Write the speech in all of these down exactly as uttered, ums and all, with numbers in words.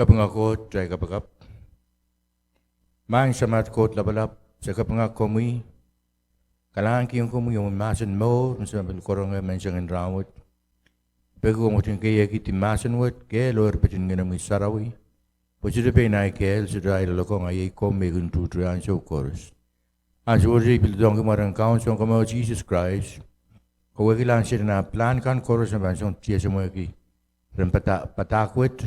Kapinga Koht, ei kapakap. Maing Samat Koht Lapalap, se kapinga komwi, kalahngankihong komwi omwi mahsen mour me se pahn pil karonge menseng en rahnwet. Peki komw ketin keiekidi mahsen wet, kehl oh erpit en Ngehnomwi Sarawi, pwe sohte pein ei kehl, sohte ei loalokong, a iei komwi me kin tuhte ansou koaros. Ansou wet I pil doadoahngki mwaren Kaun Sounkomour Sises Krais, kawehkihla Sehdan ah pilahn kan koaros me pahn song tiahk semwehki rehn padahk wet.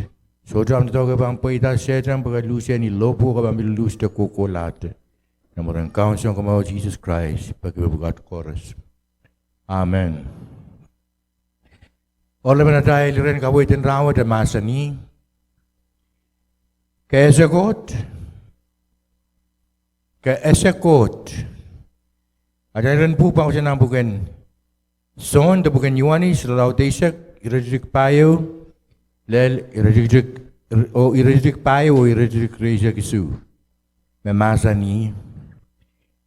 Sohte ahmw doadoahk pahn pweida Sehdan pwe ke luhsehni lohpwuo, ke pahn pil luhsde kohkohlahte. Nan mwaren Kaun Sounkomour Sises Krais, peki mepwukat koaros. Amen. Ohl emen atail iren kaweid en rahnwet e mahsanih: Ke ese Koht? Ke ese Koht? Atail iren pwuhk pahn wasa nan pwuken Sohn de pwuken Ioanes, irelaud eisek, iretikitik pahieu lel iretikitik, oh iretikitik pahieu oh iretikitik rieisek isuh, me mahsanih: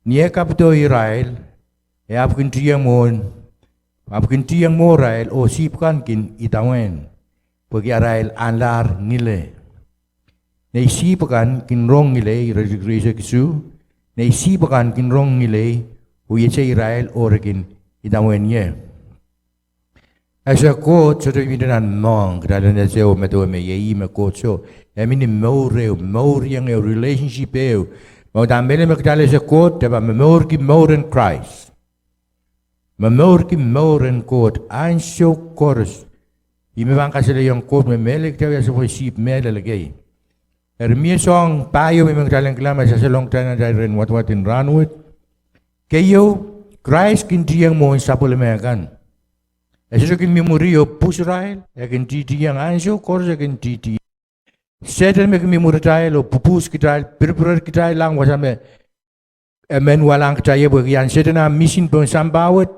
Ni eh kapido irail, e ahpw kin tihieng mwohn, ahpw kin tihieng mwohrail, oh sihpw kan kin idawehn, pwehki arail ahnlahr ngile. Nei sihpw akan kin rong ngilei, iretikitik rieisek isuh, nei sihpw akan kin rong ngilei, oh I ese irail oh re kin idawehn ie. Ese Koht sohte pil nan mwohng, kitail en ese oh medewe me iei ih me Koht soh. E mihmi ni mour ehu, mour ieng ehu, relationship ehu. Ma udahn mehlel me kitail ese Koht, kitail pahn momourki mour en Krais. Momourki mour en Koht ansou koaros. Ih me pahn kasalehiong Koht me mehlel kitail wia sohte sihpw mehlel kei. Eri mie soahng pahieu me I men kitail en kilang me sansal ong kitail nan atail iren wadawad en rahnwet. Keieu, Krais kin tihieng mwohn sapwellime kan. E sohte kin mihmi mwuri oh pwupwuhs irail, e kin titihieng ansou koaros, e kin titi Sehdan me kin mihmi mwuritail oh pwupwuhs kitail, pirpirer kitail, lahng wasa me e men wahlahng kitail ie, pwehki ian Sehdan ah misin pohn sampah wet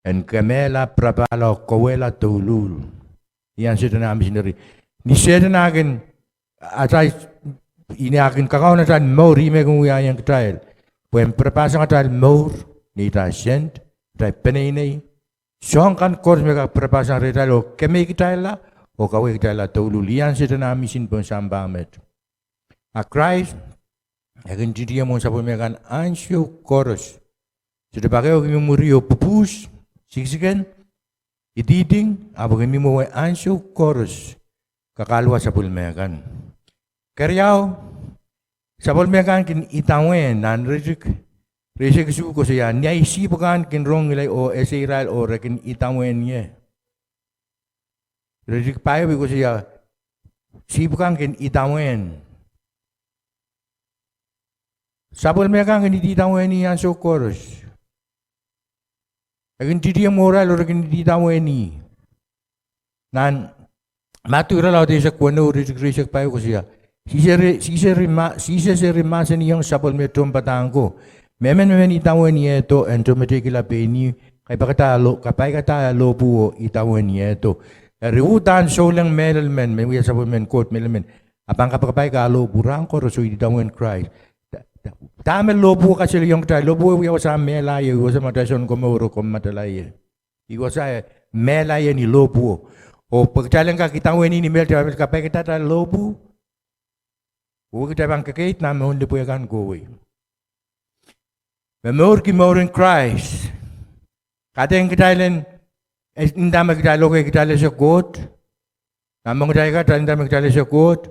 en kemehla, pirapahla oh kauwehla douluhl. Ian Sehdan ah misin. Eri ni Sehdan ah kin, atail, ni ah kin kakaun atail mour, ih me kin wiahiong kitail, pwehn pirapahsang atail mour, neitail sent, atail peneinei, soahng kan koaros me kak pirapahsang rehtail oh kemehkitailla oh kauwehkitailla douluhl. Ian Sehdan ah misin pohn sampah met. A Krais e kin titihieng mwohn sapwellime kan ansou koaros. Sohte pak ehu kin mihmi mwuri oh pwupwuhs, sikisiken, ididing, ahpw e kin mihmi mwowei ansou koaros, kakaluwa sapwellime kan. Keriau, sapwellime kan kin idawehn. Nan iretikitik rieisek isuh koasoia: Nei sihpw akan kin rong ngilei oh ese irail oh re kin idawehn ie. Iretikitik pahieu koasoia sihpw akan kin idawehn. Sapwellime kan kin idawehn ih ansou koaros. E kin titihieng mwohrail oh re kin idawehn ih. Nan Madiu irelaud eisek weneu, iretikitik rieisek pahieu koasoia: Sises eri, Sises eri mahsanihong sapwellime tohnpadahk ko: Mehmen me men idawehn iehdo en tometeikihla pein ih, kapaikada, kapaikada eh lohpwuo oh idawehn iehdo. Eri uhdahn souleng mehlel men, me wia sapwellimen Koht mehlel men, a pahn kapakapaik ah lohpwuo rahn koaros oh idawehn Krais. Dahme lohpwuo kasalehiong kitail? Lohpwuo wia wasa mehla ie, wasa me atail Sounkomouro kommatala ie. Ih wasa e mehla ie ni lohpwuo. Oh pwe kitail en kak idawehn ih ni mehlel, kitail pahn kapaikada atail lohpwuo oh kitail pahn kekeid nan mohnlipwe kan kohwei. Momourki mour en Krais kadeik kitail en, eh, nda me kitail, okay, kitail ese Koht. Nan mohngidaika, kitail nda me kitail ese Koht,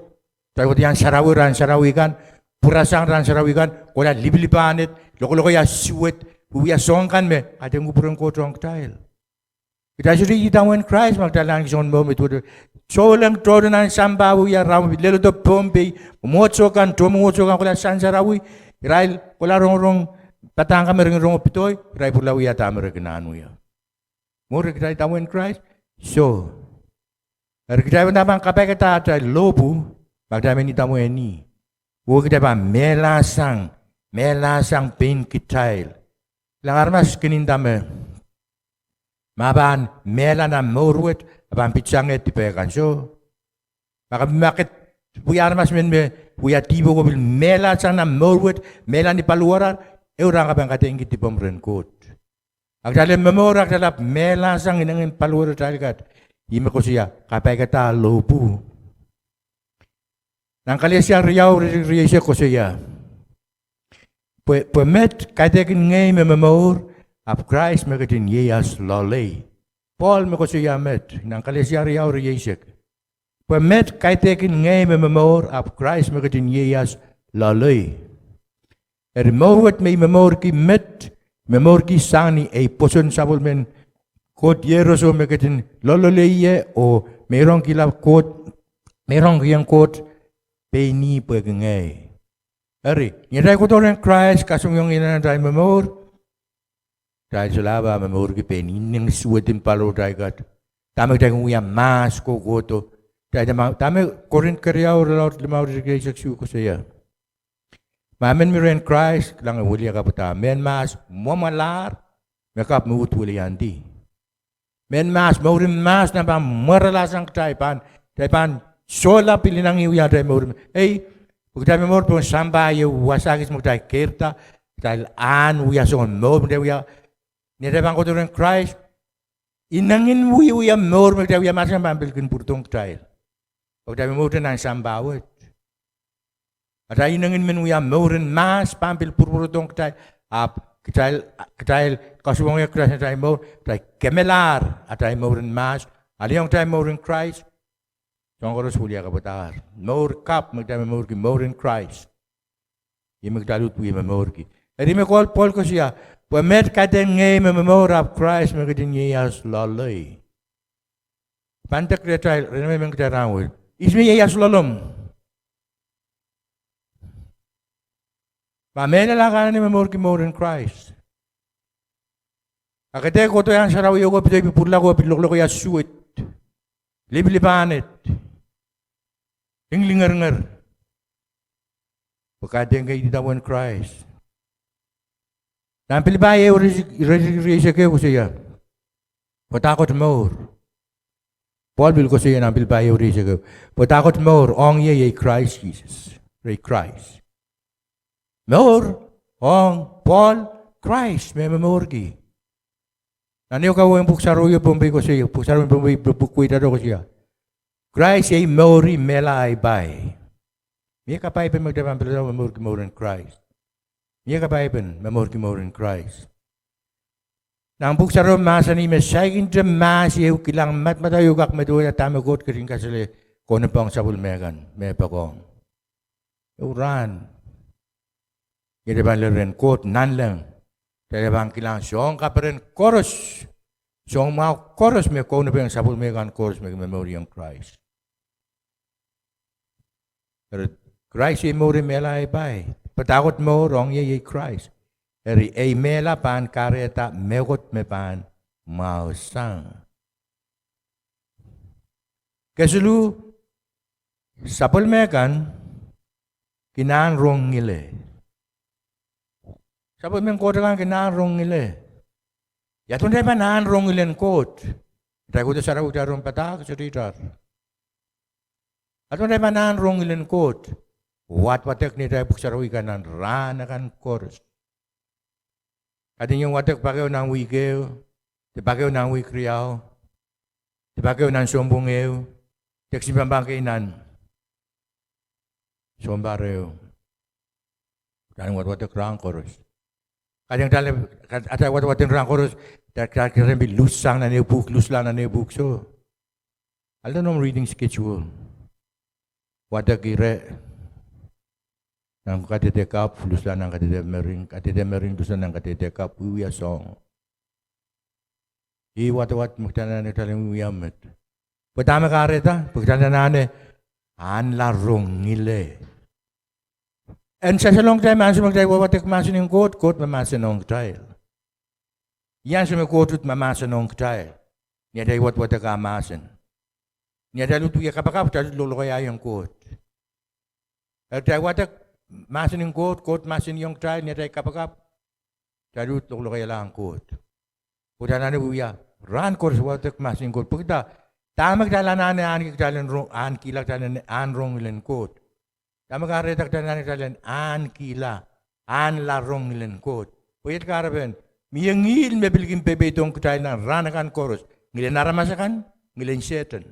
kitail kohdo ian sarawi, rahn sarawi kan, pwurasang rahn sarawi kan, kohla lipilipil ahned, lokolokoi ah suwed, wiewia soahng kan me kadeik kupwuren Koht ong kitail. Kitail sohte idawehn Krais ma kitail ahneki soangen mour me duwehte. Souleng tohto nan sampah wia rahn wet, leledo Pohnpei, mwomwohdiso kan, tohn mwomwohdiso kan kohla sang sarawi, irail kohla rongorong padahk kan me re kin rong pidoi, irail pwurala wia dahme re kin pahn wia. Mwo re kitail idawehn Krais? Soh. Eri kitail pahn kapaikada atail lohpwuo ma kitail men idawehn ih. Oh kitail pahn mehlahsang, mehlahsang pein kitail. Kilang, aramas kin nda me ma pahn mehla nan mour wet, a pahn pitsang eh dipe kan, soh. Ma ke, ma ke wia aramas men me wia dihpo ko pil mehlahsang nan mour wet, mehla ni paliwar, ehu rahn ke pahn kadeik dipomw rehn Koht. A kitail en momour, a kitail ahpw mehlahsang inengen paliwaratail kat, ih me koasoia kapaikada lohpwuo. Nan Kalesia riau, iretikitik rieisek koasoia, pwe, pwe met kaidehkin ngehi me momour, ahpw Krais me ketin ieias loalei. Pohl me koasoia met nan Kalesia riau rieisek, pwe met kaidehkin ngehi me momour, ahpw Krais me ketin ieias loalei. Eri mour wet me I momourki met, I momourki sang ni ei pwoson sapwellimen Koht Iehroso me ketin loalloale ie oh meirongkihla Koht, meirongkihong Koht pein ih pwehki ngehi. Eri, ni atail kohdo rehn Krais, kasongosong inenen atail momour, kitail solahr pahn momourki pein ih, ineng suwed en paliwar atail kat. Dahme kitail kin wia mahs kohkohdo. Kitail dahme, dahme Korint keriau irelaud limau iretikitik rieisek isuh koasoia, ma emen mi rehn Krais, kilang, e wiliakapwada. Mehn mahs mwamwalahr, me kapw me uhd wiliandi. Mehn mahs, mourin mahs nan pahn mwerala sang kitail, pahn, kitail pahn sohla pil inangih wia atail mour. Ei, pwe kitail momour pohn sampah ieu wasa kis me kitail keirda, kitail ahn wia soangen mour me kitail wia. Ni atail pahn kohdo rehn Krais, inengin wiewia mour me kitail wia mahs kan pahn pil kin pwurodohng kitail. Pwe kitail momourte nan sampah wet. Atail inengin men wia mouren mahs pahn pil pwurodohng kitail, ahpw kitail, kitail kasongosong Krais nan atail mour, kitail kemelahr atail mouren mahs, aliong atail mouren Krais, soahng koaros wiliakapwadahr. Mour kapw me kitail momourki, mouren Krais. Ih me kitail uhd wie momourki. Eri me Pohl, Pohl koasoia, pwe met kaidehkin ngehi me momour, ahpw Krais me ketin ieias loalei. Pahn dek rehtail, rehn emenemen kitail rahnwet, ihs me ieias loalomw? Ma mehlel kan e momourki mouren Krais, a ke dehr kohdo iang sarawi ko, pil pwurala ko, pil lokolokaia suwed, lipilipil ahned, lingilingeringer, pwe kaidehkin idawehn Krais. Nan Pilipai ehu, iretikitik rieisek ehu koasoia, pwe dahkot mour? Pohl pil koasoia nan Pilipai ehu rieisek ehu, pwe dahkot mour? Ong ie, iei Krais Sises, iei Krais. Mour ong Pohl, Krais me momourki. Nan ehu kawehwehin Pwuhk Sarawi, Pohnpei koasoia, Pwuhk Sarawi Pohnpei, pwuhk weitahdo koasoia, Krais iei mouri, mehla ahi pai. Mie kapai pen me kitail pahn pilada momourki mouren Krais. Mie kapai pen momourki mouren Krais. Nan Pwuhk Sarawi mahsanih me saikinte mahs ieu kilang madamadau ieu kak medewehda dahme Koht ketin kasale kaunopohng sapwellime kan me poakohng. Ehu rahn, ni atail pahn lel rehn Koht nanleng, kitail pahn kilang soahng kaperen koaros, soahng mwahu koaros me kaunopohng sapwellime kan koaros me kin momouriong Krais. Eri Krais iei mouri, mehla ahi pai. Pwe dahkot mour? Ong ie, iei Krais. Eri ei mehla pahn kahrehda mehkot me pahn mwahusang. Kesiluh, sapwellime kan kin ahn rong ngile. Sapwellimen Koht akan kin ahn rong ngile. Ia duwen atail pahn ahn rong ngilen Koht? Atail kohdo sarawi, kitail rong padahk, sohte itar. Ia duwen atail pahn ahn rong ngilen Koht? Wadwadek ni atail pwuhk sarawi kan nan rahn akan koaros. Kaidehn wadek pak ehu nan wihk ehu, de pak ehu nan wihk riau, de pak ehu nan sounpwong ehu, de kisin pampap kei nan sounpar ehu. Kitail en wadwadek rahn koaros. Kaidehn kitail, atail wadwadek rahn koaros, kitail, kitail en pil luhssang nan ehu pwuhk, luhsla nan ehu pwuhk soh. Alehda noumw reading schedule. Wadek ire nan kadehdeh kapw, luhsla nan kadehdeh mering, kadehdeh mering, luhsla nan kadehdeh kapw, wiewia soahng. Ih wadawad me kitail anahne kitail en wiewia met. Pwe dahme kahrehda? Pwe kitail anahne ahnla rong ngile. En sansalohng kitail me ansou me kitail wadwadek mahsen en Koht, Koht me mahsenohng kitail. Ih ansou me Koht uhd mahmahsenohng kitail, ni atail wadwadek ah mahsen. Ni atail uhd wia kapakap, kitail uhd lokolokaia ong Koht. Eri kitail wadek mahsen en Koht, Koht mahseniong kitail, ni atail kapakap, kitail uhd lokolokaiala ong Koht. Pwe kitail anahne wia rahn koaros wadek mahsen en Koht. Pwehki dahme kitail anahne ahneki kitail en rong, ahn kihla kitail en ahn rong ngilen Koht? Dahme kahrehda kitail anahne kitail en ahn kihla, ahnla rong ngilen Koht? Pwe iet kahrepen, mie ngihl me pil kin peipeidohng kitail nan rahn akan koaros. Ngilen aramas akan, ngilen Sehdan.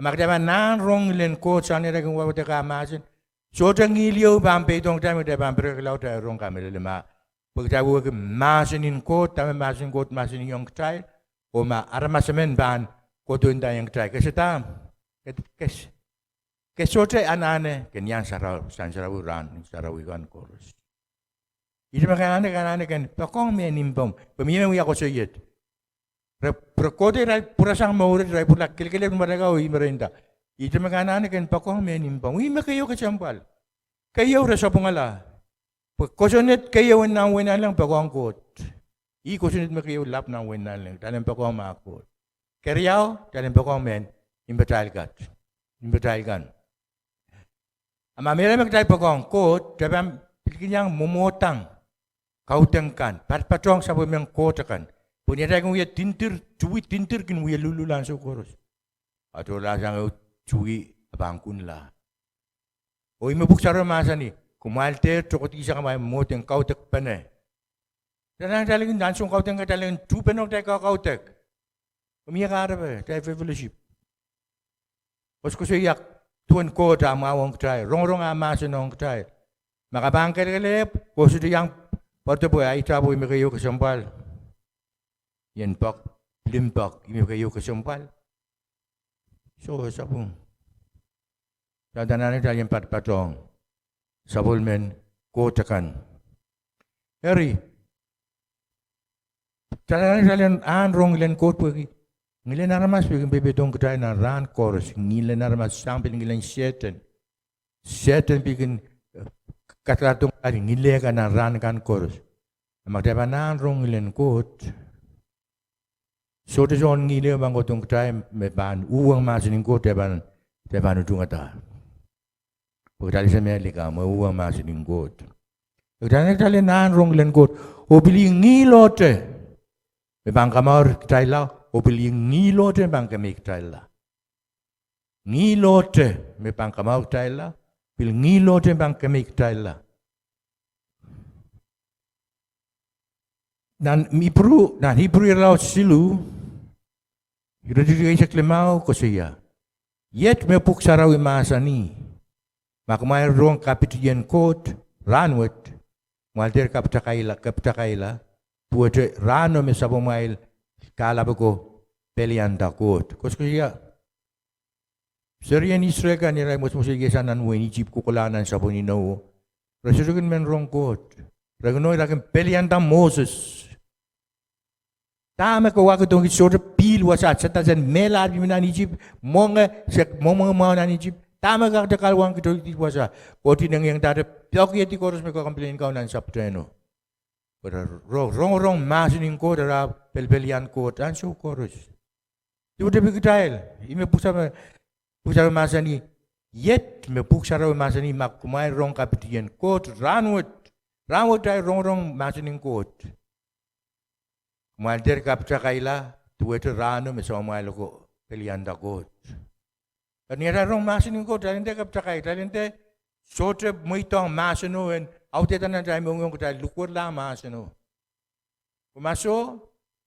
A ma kitail pahn ahn rong ngilen Koht sang ni atail kin wadwadek ah mahsen, sohte ngihl ieu pahn peidohng kitail me kitail pahn pirekeklahte atail rong kamehlele ma, pwe kitail wehwehki mahsen en Koht, dahme mahsen en Koht mahsanihong kitail, oh ma aramas emen pahn kohdo ndaiong kitail. Ke sohte, ke, ke, ke sohte anahne ken iang sarawi, sang sarawi rahn sarawi kan koaros. Ihte me ke anahne, ke anahne ken poakohng mehn mpomw, pwe mie me wia koasoiet. Re, re kohdo irail pwurasang mour, irail pwurala kelekelehpw ni mwadakau, ih me re nda. Ihte me ke anahne ken poakohng mehn mpomw, ih me keieu kesempwal. Keieu re sapwungala. Pwe kosonned keieu en nan wehin nanleng poakohng Koht. Ih kosonned me keieu lap nan wehin nanleng, kitail en poakohng mah Koht. Keriau, kitail en poakohng mehn mpatail kat, mpatail kan. A ma mehlel me kitail poakohng Koht, kitail pahn pil kin iang mwomwohdang kaudok kan, patpatohng sapwellimen Koht akan. Pwe ni atail kin wie tindir, tuwi tindir kin wie luhlul ansou koaros. A tohla sang ehu tuwi, a pahn kunla. Oh ih me Pwuhk Sarawi mahsanih, kumwail dehr tokedihsang amwail mwohd en kaudokpene. Kitail anahne kitail kin, ansoun kaudok kitail kin tuhpene oh kitail kakaudok. Oh mie kahrepe, kitail fellowship. Koasokoasoia duwen Koht ah mwahu ong kitail, rongorong ah mahsen ong kitail. Ma ke pahn kelekelehpw, ke sohte iang poardo pwe ahi tapwe, ih me keieu kesempwal. Ien poak, limpoak, ih me keieu kesempwal. Soh, sapwung. Kitail anahne kitail en patpatohng sapwellimen Koht akan. Eri, kitail anahne kitail en ahn rong ngilen Koht pwehki ngilen aramas pil kin peipeidohng kitail nan rahn koaros, ngilen aramas sang pil ngilen Sehdan. Sehdan pil kin, eh, kadarodohng kitail ngile kan nan rahn kan koaros. A ma kitail pahn ahn rong ngilen Koht, sohte soangen ngihl ehu pahn kohdohng kitail me pahn uhwong mahsen en Koht, kitail pahn, kitail pahn utungada. Pwe kitail ese me lika me uhwong mahsen en Koht. Kitail anahne kitail en ahn rong ngilen Koht, oh pil ngihlote me pahn kamour kitailla, oh pil ngihlote me pahn kemehkitailla. Ngihlote me pahn kamour kitailla, pil ngihlote me pahn kemehkitailla. Nan Ipru, nan Ipru irelaud siluh, iretikitik eisek limau koasoia, iet me Pwuhk Sarawi mahsanih, ma kumwail rong kapitien Koht rahnwet, kumwail dehr kapitakaila, kapitakaila, duwehte rahno me sapwamwail kahlap ako pelianda Koht. Koasokoasoia, serien Israel kan, irail mwesmwesei sang nan wehin Isip, kohkohla nan sapwen inowo, re sohte kin men rong Koht. Re kin, ira kin pelianda Moses. Dahme ke wahkidohngki? Sohte pihl wasa, sehdan sen mehla pil nan Isip, mwenge, se mwomwen mwahu nan Isip. Dahme ke kak kalwahnki tohn Isip wasa? Koht kin engiengdahte poakiedi koaros me ke complain kau nan sapwtehno. Re, re rongorong mahsen en Koht, re pelpelian Koht ansou koaros. Duwehte pil kitail, ih me Pwuhk Sarawi, Pwuhk Sarawi mahsanih, iet me Pwuhk Sarawi mahsanih, ma kumwail rong kapitien Koht rahnwet, rahnwet kitail rongorong mahsen en Koht, kumwail dehr kapitakaila, duwehte rahno me sapwamwail ako pelianda Koht. Eri ni atail rong mahsen en Koht, kitail en dehr kapitakaila, kitail en dehr sohte mweidohng mahseno en audehda nan atail mohngiong, kitail likwerlahng mahseno. Pwe ma soh,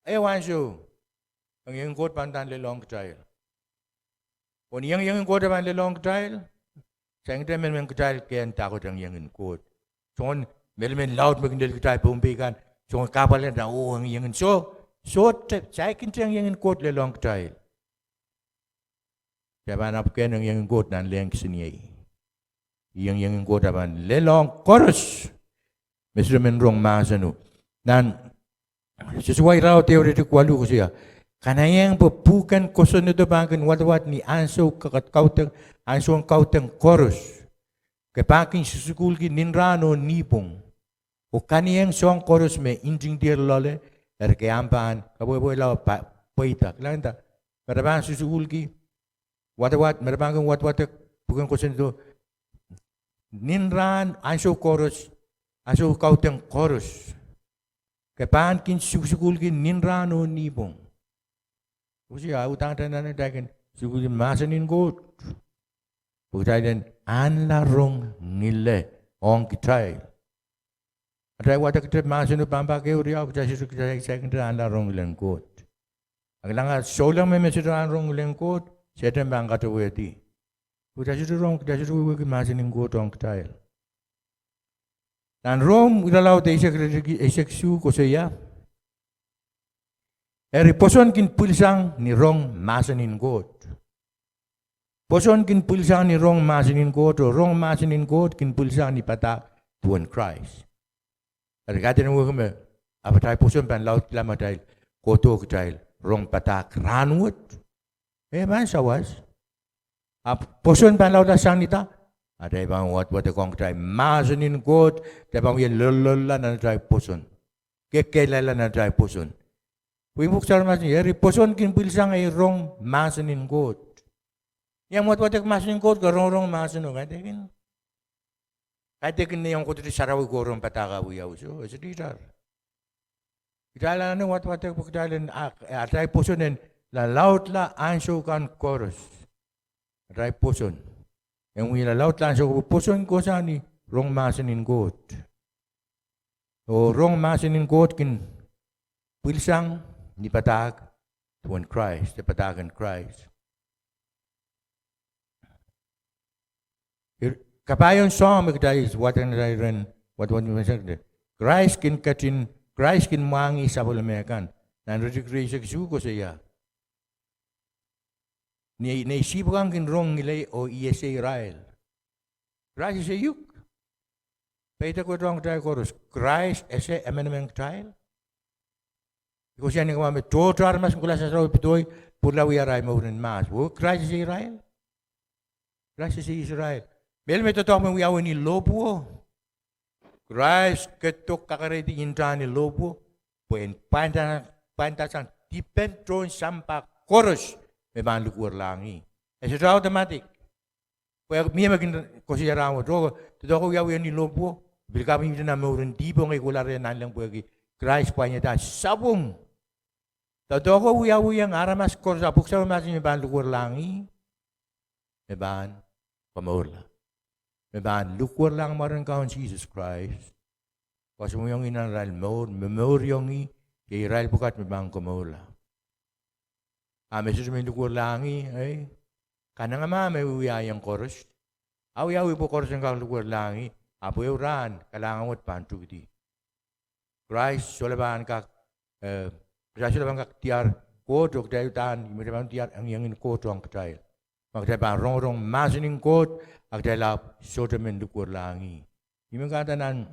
ehu ansou, engiengen Koht pahn uhdahn lelohng kitail. Oh ni engiengen Koht pahn lelohng kitail, saikinte mehmen kitail kehn dahkot engiengen Koht. Soangen mehlel mehn laud me kin lel kitail Pohnpei kan, soangen kahpwal kan, oh engiengen, soh, sohte, saikinte engiengen Koht lelohng kitail. Kitail pahn ahpw kehn engiengen Koht nan lehn kisiniei. Ih engiengen Koht pahn lelohng koaros me sohte men rong mahseno. Nan Sosua irelaud ehu iretikitik waluh koasoia, kanaiehng pwe pwuhken kosonnedo pahn kin wadawad ni ansou kaudok, ansoun kaudok koaros. Ke pahn kin susukuhlki nin rahn oh nipwong, oh kanaiehng soahng koaros me ntingdier loale, eri ke ahpw pahn kapwehpwehla oh pweida. Kilang nda, me re pahn susukuhlki wadawad, me re pahn kin wadawadek pwuhken kosonnedo nin rahn, ansou koaros, ansou kaudok koaros. Ke pahn kin sukusukuhlki nin rahn oh nipwong. Koasoia, udahn kitail anahne kitail kin sukuhlki mahsen en Koht, pwe kitail en ahnla rong ngile ong kitail. Atail wadekete mahseno pahn pak ehu riau, kitail sohte, kitail saikinte ahnla rong ngilen Koht. A kilang, souleng me me sohte ahn rong ngilen Koht, Sehdan pahn katowehdi. Pwe kitail sohte rong, kitail sohte wehwehki mahsen en Koht ong kitail. Nan Rom irelaud eisek, eisek isuh koasoia, eri pwoson kin pwilsang ni rong mahsen en Koht. Pwoson kin pwilsang ni rong mahsen en Koht, oh rong mahsen en Koht kin pwilsang ni padahk duwen Krais. Eri kaidehn wehwehki me, ahpw atail pwoson pahn laudla ma kitail kohdo kitail rong padahk rahnwet. E pahn sawas. Ahpw pwoson pahn laudla sang ni da? Atail pahn wadwadek ong kitail mahsen en Koht, kitail pahn wie loalloalla nan atail pwoson, kekehlailla nan atail pwoson. Pwe ih pwuhk sarawi mahsanih, eri pwoson kin pwilsang ni rong mahsen en Koht. Ni omw wadwadek mahsen en Koht, ke rongorong mahsen o, kaidehkin, kaidehkin ni omw kohdo sarawi kohdo rong padahk awiawi, soh, e sohte itar. Kitail anahne wadwadek pwe kitail en, atail pwoson en lalaudla ansou kan koaros. Atail pwoson en wie lalaudla ansou, pwe pwoson kohsang ni rong mahsen en Koht. Oh rong mahsen en Koht kin pwilsang ni padahk duwen Krais, de padahk en Krais. Kapahiong soahng me kitail wadek nan atail iren wadawad, Krais kin ketin, Krais kin mwahngih sapwellime kan. Nan iretikitik rieisek isuh koasoia, nei, nei sihpw kan kin rong ngilei oh I ese irail. Krais ese iuk. Peidek wet ong kitail koaros, Krais ese emenemen kitail. I koasoia ni kamwahu me tohto aramas en kohla sarawi pedohi, pwurala wia arail mour en mahs. Oh Krais ese irail. Krais ese irail. Mehlel me doadoahk me wiawi ni lohpwuo, Krais ketido kakerehdi ntahn ni lohpwuo pwe en pwainda, pwaindasang dipen tohn sampah koaros me pahn likwerlahngih. E sohte automatic. Pwe mie me kin koasoia rahnwet, oh doadoahko wiawi ni lohpwuo, pil kapingkihda nan mouren dihpo ngehi kohla rehn nanleng pwehki Krais pwainehda sapwung. Doadoahko wiawi ong aramas koaros, ahpw pwuhk sarawi mahsanih me pahn likwerlahngih, me pahn komourla. Me pahn likwerlahng mwaren Kaun Sises Krais, koasoaiongih nan arail mour, momouriongih, iei irail pwukat me pahn komourla. A me sohte men likwerlahngih, eh, kanengamah me wiahiong koaros. Awiawi pwe koaros en kak likwerlahngih, ahpw ehu rahn kalahngan wet pahn tuhkidi. Krais sohte pahn kak, eh, kitail sohte pahn kak diar Koht oh kitail uhdahn, me kitail pahn diar engiengin Koht ong kitail. Ma kitail pahn rongorong mahsen en Koht, a kitail ahpw sohte men likwerlahngih. I men kanda nan,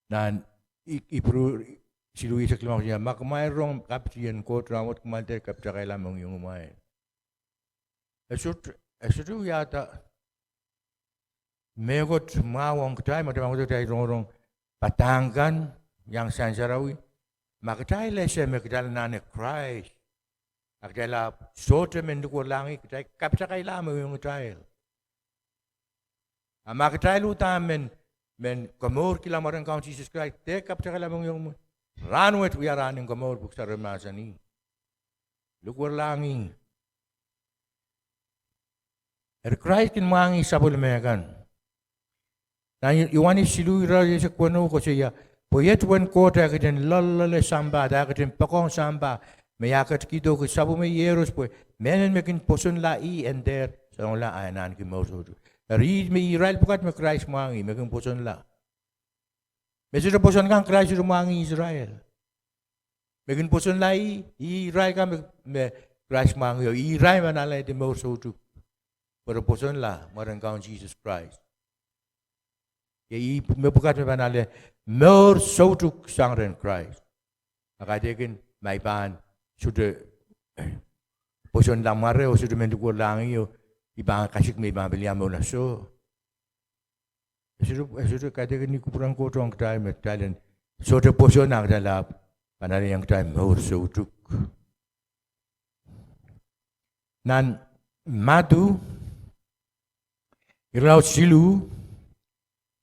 nan I, Ipru siluh eisek limau, ma kumwail rong kapitien Koht rahnwet, kumwail dehr kapitakaila mohngiongimwail. E sohte, e sohte wiahda mehkot mwahu ong kitail ma kitail pahn kohdo kitail rongorong padahk kan iang sansarawi. Ma kitail ese me kitail anahne Krais, a kitail ahpw sohte men likwerlahngih, kitail kapitakaila mohngiongitail. A ma kitail uhdahn men, men komourkihla mwaren Kaun Sises Krais, dehr kapitakaila mohngiongimw. Rahnwet wia rahn en komour, pwuhk sarawi mahsanih. Likwerlahngih. Eri Krais kin mwahngih sapwellime kan. Nan Ioanes siluh irelaud eisek weneu koasoia, pwe iet uwen Koht eh ketin loalloale sampah, de eh ketin poakohng sampah, me e ketikihdo ki sapwellime iehros pwe mehmen me kin pwosonla ih en dehr salongala a en ahneki mour soutuk. Eri ih me irail pwukat me Krais mwahngih, me kin pwosonla. Me sohte pwoson kan Krais sohte mwahngih irail. Me kin pwosonla ih, ih irail kan me, me Krais mwahngih, oh ih irail me pahn alehdi mour soutuk. Pwe re pwosonla mwaren Kaun Sises Krais. Iei ih me pwukat me pahn ale mour soutuk sang rehn Krais. A kaidehkin ma I pahn sohte pwosonla mware oh sohte men likwerlahngih, oh I pahn kasik me I pahn pil iang mourla, soh. E sohte, e sohte kaidehkin ni kupwuren Koht ong kitail me kitail en sohte pwoson a kitail ahpw pahn alehiong kitail mour soutuk. Nan Madiu irelaud siluh,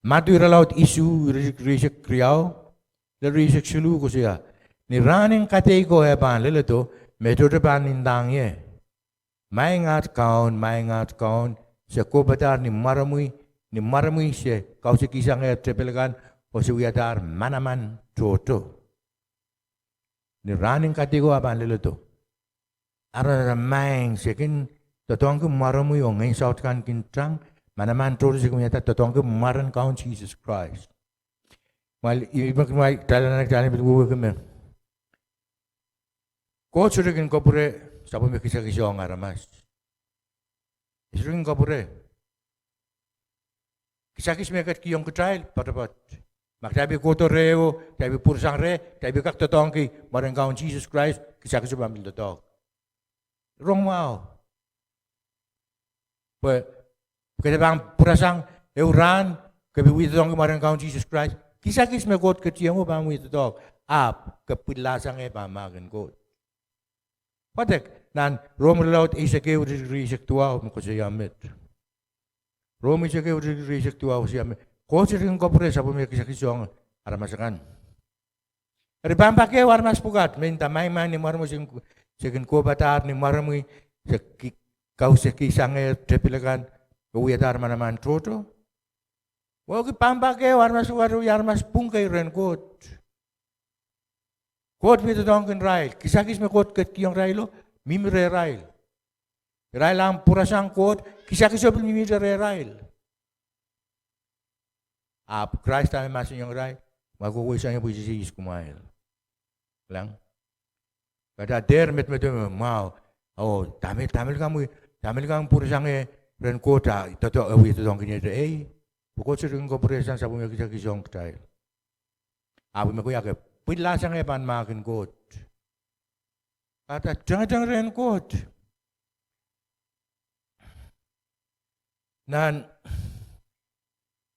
Madiu irelaud isuh, iretikitik rieisek riau, lel rieisek siluh koasoia, ni rahn en kadeiko eh pahn leledo, me tohto pahn ndahng ie, Maing at Kaun, Maing at Kaun, se kohpadahr ni mwaremwi, ni mwaremwi se kausekihsangehr tepel kan, oh se wiadahr manaman tohto. Ni rahn en kadeiko ah pahn leledo. aramas maing se kin doadoahngki mwaremwi oh ngehn saut kan kin tang, manaman tohto se kin wiahda doadoahngki mwaren Kaun Sises Krais. Mwail, I men, mwail, kitail anahne, kitail pil wehwehki me Koht sohte kin kapwure sapwellime kisakis ong aramas. E sohte kin kapwure. Kisakis me ketikihong kitail poatopoat. Ma kitail pil kohdo reh oh kitail pil pwurasang reh, kitail pil kak doadoahngki mwaren Kaun Sises Krais, kisakiso pahn pil doadoahk. Rong mwahu. Pwe ke pahn pwurasang ehu rahn, ke pil wia doadoahngki mwaren Kaun Sises Krais, kisakis me Koht ketikihong pahn wia doadoahk, ahpw ke pwilahsang eh pahn mahk en Koht. Wadek, nan Rom irelaud eisek ehu, iretikitik rieisek duwau me koasoia met. Rom eisek ehu, iretikitik rieisek duwau koasoia me Koht sohte kin kapwure sapwellime kisakis ong aramas akan. Eri pahn pak ehu aramas pwukat me nda maing maing ni mwaremwi se kin, se kin kohpadahr ni mwaremwi, se ki, kausekihsangehr tepil akan, oh wiadahr manaman tohto. Wehwehki pahn pak ehu aramas pwukat, oh aramas pwung kei rehn Koht. Koht pil doadoahngkin irail, kisakis me Koht ketikihong irailo mihmi rehrail. Irail ahpw pwurasang Koht, kisakiso pil mihmihte rehrail. Ahpw Krais dahme mahsanihong irail, kumwail kohkohweisang ie pwe I sehse ihs kumwail. Kilang? Kahrehda dehr medemedewe me mwahu, oh dahme, dahme likamw, dahme likamw pwurasang eh rehn Koht a doadoahngki, eh, doadoahngki ihte, ei, pwe Koht sohte kin kapwure sang sapwellime kisakis ong kitail. Ahpw me koasoia ke pwilahsang eh pahn mahk en Koht. Kahrehda tengeteng rehn Koht. Nan,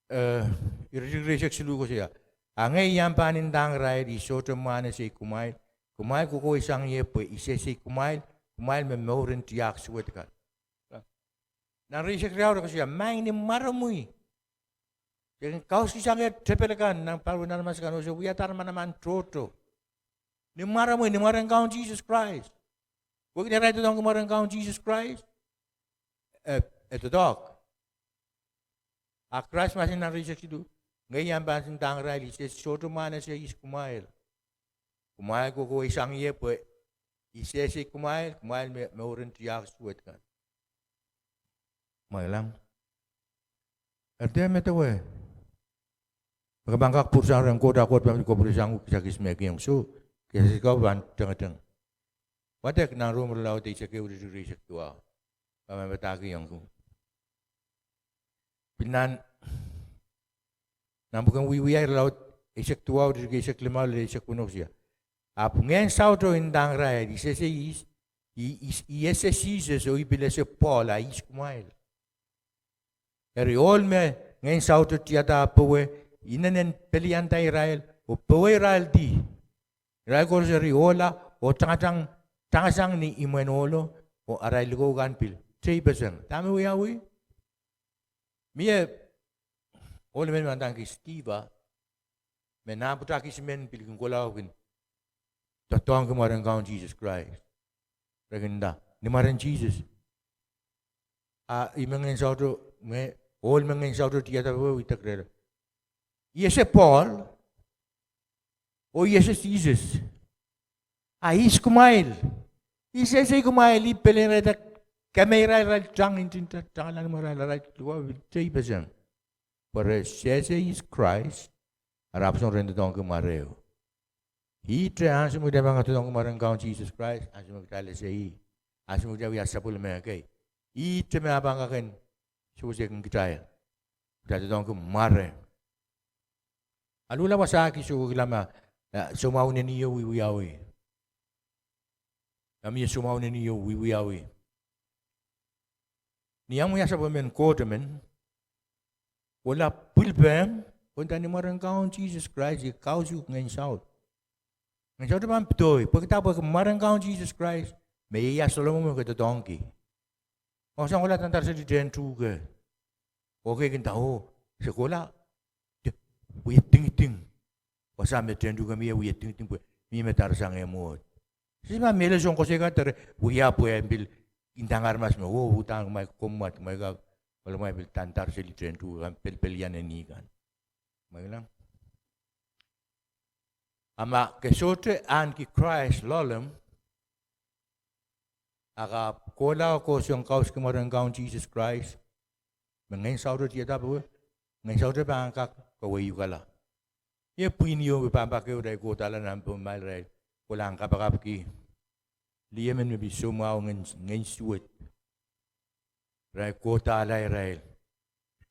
eh, iretikitik rieisek siluh koasoia, a ngehi I ahpw pahn ndahng irail, I sohte mwahnese kumwail, kumwail kohkohweisang ie pwe I sehse kumwail, kumwail me mouren tiahk suwed kan. Nan rieisek riau re koasoia, maing ni mwaremwi se kin kausekihsangehr tepil akan, nan paliwar en aramas akan, oh se wiadahr manaman tohto. Ni mwaremwi, ni mwaren Kaun Sises Krais. Pwehki irail doadoahngki mwaren Kaun Sises Krais, e, e doadoahk. A Krais mahsanih nan rieisek siluh, ngehi I ahpw pahn ndahng irail, I sehse, sohte mwahnese ihs kumwail. Kumwail kohkohweisang ie pwe I sehse kumwail, kumwail me mouren tiahk suwed kan. Mwahula. Eri dehr medewe me ke pahn kak pwurasang rehn Koht a Koht pahn pil kapwuresang uhk, kisakis me kihong, soh, kisakis kau pahn tengeteng. Wadek nan Rom irelaud eisek ehu, iretikitik rieisek duwau, pahn padahkihong uhk. Pil nan, nan pwuken Wiewia irelaud eisek duwau, iretikitik eisek limau lel eisek weneu koasoia, ahpw ngehn sauto ndahng irail, I sehse ihs, I, I, I ese Sises oh I pil ese Pohl, a ihs kumwail? Eri ohl me ngehn sauto tiahda powe, inenen pelianda irail oh powe irail di. Irail koaros eri ohla oh tangatang, tangasang ni imwen ohlo, oh arail likou kan pil teipeseng. Dahme wiawi? Mie ohl emen me ndahngki Stiva, me nah pwutak ihs men pil kin kohla oh kin doadoahngki mwaren Kaun Sises Krais. Re kin nda, ni mwaren Sises. A ih me ngehn sauto, me, ohl me ngehn sauto tiahda powe idek rehra, I ese Pohl, oh I ese Sises. A ihs kumwail? I sehse kumwail. I pil irail, kemehirail, irail tang, nting tang, tangala ni mwaren irail, irail luhwa pil teipeseng. Pwe re sehse ihs Krais, a re ahpw song rehn doadoahngki mware. Ihte ansou me kitail pahn kak doadoahngki mwaren Kaun Sises Krais, ansou me kitail ese ih, ansou me kitail wia sapwellime kei, ihte me e pahn kak en sewese kin kitail, kitail doadoahngki mware. Aluhla wasa kis oh kila ma, eh, soumwahu en ih oh wiewiawi. Ma mie soumwahu en ih oh wiewiawi. Ni omw wia sapwellimen Koht emen, kohla pwilpehmw, oh nda ni mwaren Kaun Sises Krais I kausih uhk ngehn saut. Ngehn saut pahn pedohi, pwehki dah? Pwehki mwaren Kaun Sises Krais me ieias loalomw me ke doadoahngki. Ma ke sohte kohla tandarseli tehn tuhke, oh ke kin nda oh, se kohla, de, wie tingting. Wasa me tehn tuhke mie wie tingting pwe mie me darsang eh mwohd. Se ma mehlel soang koasoia kan de re wia pwe e pil ndahng aramas me, oh, uhdahn kumwail komwad, kumwail kak, kumwail pil tandarseli tehn tuhke kan, pelpelian en ih kan. Mwahula. A ma ke sohte ahneki Krais loalomw, A ke kohla oh koasoiong kausik mwo rehn Kaun Sises Krais, me ngehn saut tiada pwe, ngehn saut pahn kak kaweiukala. Ie pwihn ieu me pahn pak ehu irail kohdahla nan Pohnpei, irail kohla en kapakapki. Lih emen me pil soumwahu ngehn, ngehn suwed. Irail kohdahla irail.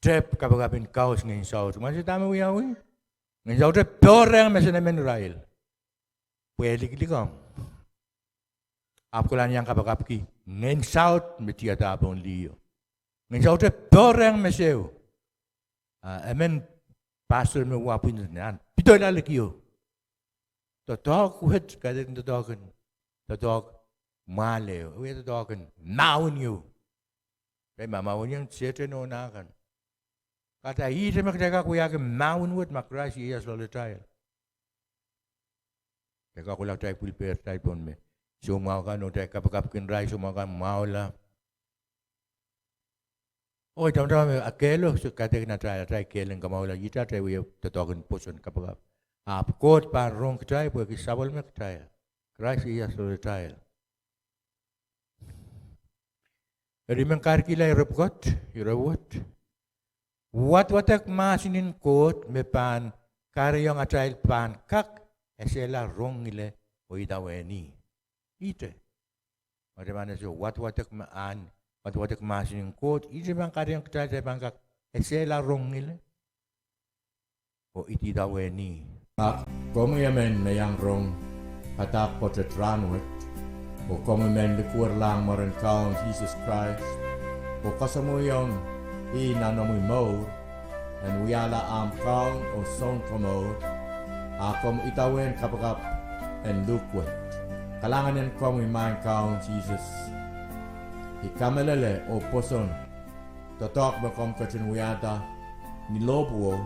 Tep kapakap en kaus ngehn saut. Ma se dahme wiawi? Ngehn saut pohrehng mesen emen irail. Pwe e likilikiong. Ahpw kohla en iang kapakapki ngehn saut me tiada pohn lih ieu. Ngehn saut pohrehng meseu. A emen pastor me wahpwin nan pidoila likio. Doadoahk wet, kaidehn doadoahk en, doadoahk mwahl ehu, e wia doadoahk en mahwen ieu. Irail mahmahweniong Sehdan oh nah kan. Kahrehda ihte me kitail kak wiahki mahwen wet ma Krais ieias loalatail. Kitail kak kohla kitail pwil pwehrtail pohn me soumwahu kan oh kitail kapakapkin irail soumwahu kan mwahula. Oh, tamataman me akehlo, se kaidehkin atail, atail kehl en kamwahula, ihte atail wia doadoahk en pwoson kapakap. Ahpw Koht pahn rong kitail pwehki sapwellime kitail. Krais ieias loalatail. Eri I men kahrehkihla ire pwukat, ire wet. Wadwadek mahsen en Koht me pahn kahrehiong atail pahn kak esehla rong ngile oh idawehn ih. Ihte. Atail pahn ese wadwadek ma-, ahn, wadwadek mahsen en Koht, ihte pahn kahrehiong kitail, kitail pahn kak esehla rong ngile oh idawehn ih. A komwi emen me iang rong padahk pwoatet rahnwet, oh komwi men likwerlahng mwaren Kaun Sises Krais, oh kasamwoiong ih nan omwi mour, en wiahla ahmw Kaun oh Sounkomour, a komw idawehn kapakap en luhk wet. Kalahngan en komwi maing Kaun Sises. I kamehlele oh pwoson doadoahk me komw ketin wiahda ni lohpwuo,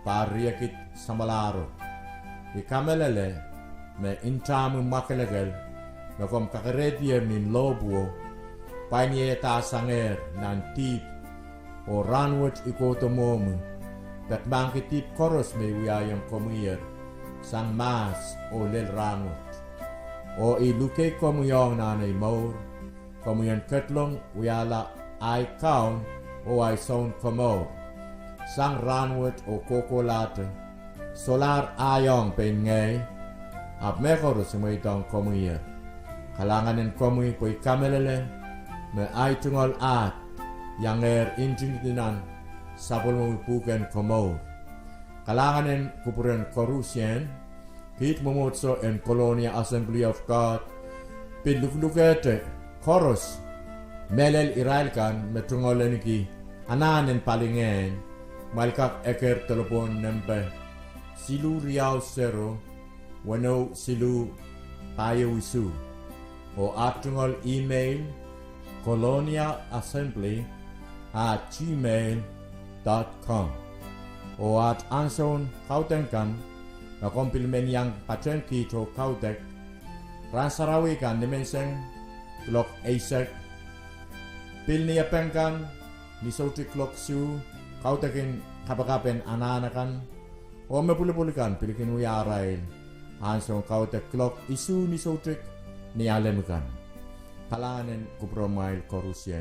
pahr riekid samwalahro. I kamehlele me ntahmwi mwakelekel me komw kakerehdi ni lohpwuo, pwain iehda sangehr nan dihp, oh rahnwet I kohdo mwohmwi, peki mahkki dihp koaros me I wiahiong komwiher, sang mahs oh lel rahnwet. Oh I luhkei komwi ong nan ei mour, komwi en ketlong wiahla ahi Kaun oh ahi Sounkomour. Sang rahnwet oh kohkohlahte, solahr ahi ong pein ngehi, ahpw mehkoaros I mweidohng komwiher. Kalahngan en komwi pwe I kamehlele me ahi tungoal ahd iangehr ntingdi nan sapwellimomwi pwuhken komour. Kalahngan en kupwuren koarusie, kiht mwomwohdiso en Colonia Assembly of God pil luhlukehte koaros, mehlel irail kan me tungoal ahneki anahn en palingehn, kumwail kak eker delepwohn nempe siluh riau sero, weneu siluh, pahieu isuh. Oh aht tungoal email, colonia assembly at gmail dot com. Oh aht ansoun kaudok kan, ma komw pil men iang patehng kiht oh kaudok, rahn sarawi kan nimenseng kuloak eisek, pil ni epeng kan ni soutik kuloak isuh, kaudok en kapakap en anahn akan, oh me pwulopwul kan pil kin wia arail ansoun kaudok kuloak isuh ni soutik ni alem kan. Kalahngan en kupwuramwail koarusie.